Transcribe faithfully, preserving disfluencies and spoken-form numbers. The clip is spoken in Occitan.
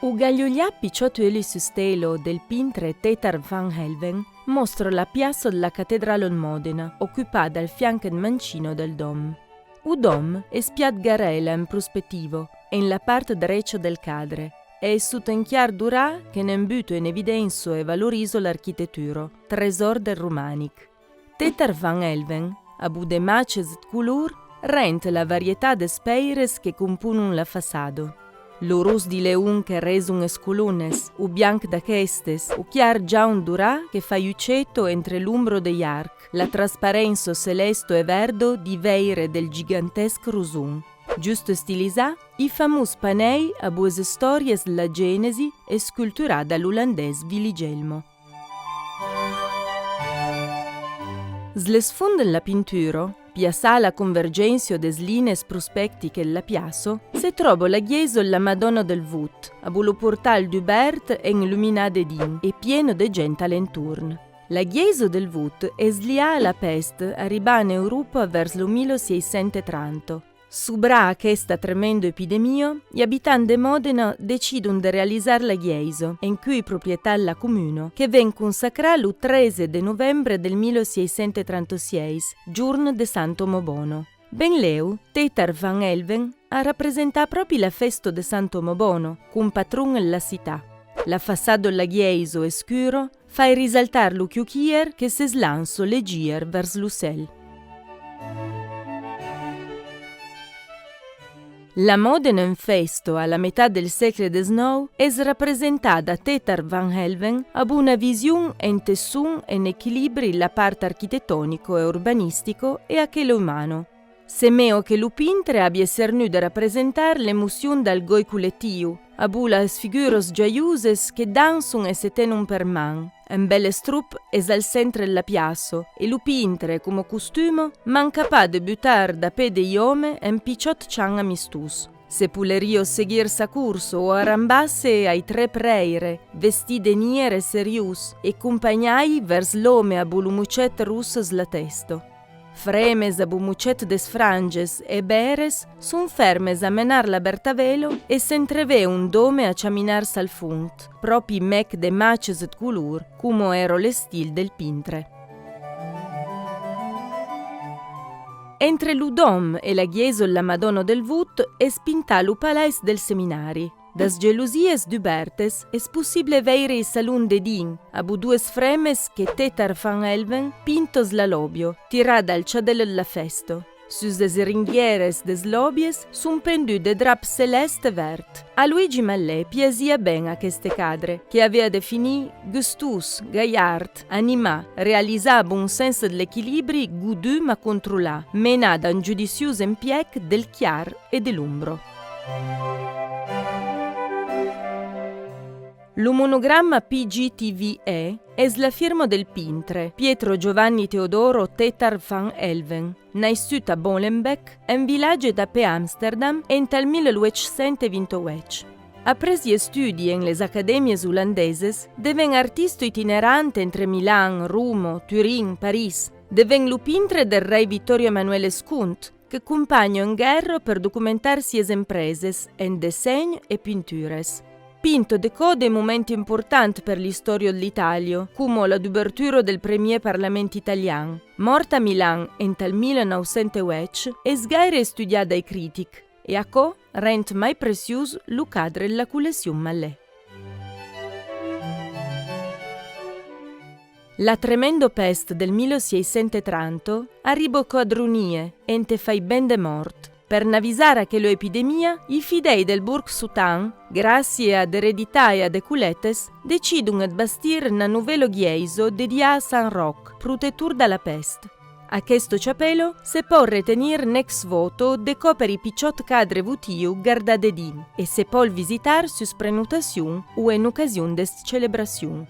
Lo galhulhat pichòt uli sus tela del pintre Tetar van Helven mòstra la piaça de la catedrala de Mòdena, ocupada al fianc de mancina del dòm. Lo dòm es piat garèla en prospectiva, en la part drecha del cadre, e es sota un clar dorat que ne'n buta en evidéncia e valoriza l'arquitectura, tresòr del romanic. Tetar van Helven, abú de machas de color, rend la varietat dels pèires que componon la façada. Lo ros de leon que reson es colonas, lo blanc d'aquestes, lo clar jaune dorat que fa ucheta entre l'ombra de l'arc, la transparéncia celèsta e verda de veire del gigantesc roson. Just estilizat, lo famós panèl abú las istòrias de la Genèsi, esculturat de l'olandés Willy Jelmer. Dins l'esfònt de la pintura, piaçat a la convergéncia dels linhas prospecticas de la piaça, se tròba la glèisa de la Madòna del Vot, abú lo portal dubèrt e enluminat dedins e plena de gent a l'entorn. La glèisa del Vot es liada a la pèsta arribada en Euròpa vèrs lo mil sièis cents trenta. Subra aquesta tremenda epidemia, los abitants de Mòdena decidon de realizar la glèisa, en cui proprietat la comuna, que ven consacrada lo tretze de novembre del mil sièis cents trenta-sièis, jorn de Santa Òma Bòna. Benlèu, Tetar van Helven a representat pròpi la fèsta de Santa Òma Bòna, compatron de la citat. La façada de la glèisa escura fai resaltar lo cloquièr que s'eslança legièr vèrs lo cèl. La Mòdena en fèsta a la mitat del sègle dètz-e-nòu es representada a Tetar van Helven abú una vision ente son en equilibri la part arquitectonica e urbanistica e aquela umana. Semèla que lo pintre abiá cernut de representar l'emocion del gòir collectiu, abú las figuras joiosas que dançon e se tenon per man. Un bèl estrop es al centre de la piaça, e lo pintre, coma costuma, manca pas de butar dab pè de l'òme un pichòt chant amistós. Se poleriá seguir sa corsa o arrambar-se ai tres prèires, vestits de nièr e seriós, e companhar-i vèrs l'òme abú lo mochèt ros sus la tèsta. Frèmes abú mochèt des franges e bèrres son fèrmes a menar la bertavèla e s'entreveon d'òmes a chaminar-se al fons, pròpi mèc de machas de color, coma èra l'estil del pintre. Entre lo dòm e la glèisa de la Madòna del Vot es pintat lo palais del seminari. Das gelosias dubèrtas es possible veire lo salon dedins, abú doas frèmes que Tetar van Helven pinta sus la lòbia, tirada al chadèl de la fèsta. Sus las ringuièras das lòbias son pendut de draps celèst e verd. A Luigi Mallet piasiá ben aqueste cadre, que aviá definit gustós, galhard, animat, realizat amb un sens de l'equilibri godut mas controlat, menat d'un judiciós emplec del clar e de l'ombra. Lo monogramma P G T V E es la firma del pintre Pietro Giovanni Teodoro Tetar van Helven, naissut a Bolenbeek, un vilatge dab pè Amsterdam, ent el mil uech cents vint-e-uech. Après l'estudi en las acadèmias olandesas, devèn artista itinerant entre Milan, Roma, Turin, París. Devèn lo pintre del rei Vittorio Emanuele Segon, que companha en guèrra per documentar sias empresas en dessenhs e pinturas. Pinta de còps de moments importants per l'istòria de l'Itàlia, coma la dubertura del primièr Parlament italian. Mòrt a Milan ent el mil nòu cents uech, es gaire estudiat dai critics, e aquò rend mai preciós lo cadre de la colleccion Mallet. La tremenda pèst del mil sièis cents trenta arriba a Quadronia, ente fai vent de mòrts. Per navisar aquela epidemia, i fidèis del borg Sotan, gràcia a d'ereditàrias de colèctas, decidon de bastir una novèla glèisa dediada a Sant Ròc, protector de la pèst. Aquesta chapèla se pòt retenir n'ex voto de còps per i pichòt cadre votiu gardat dedins e se pòl visitar sus prenotacion o en ocasion de celebracion.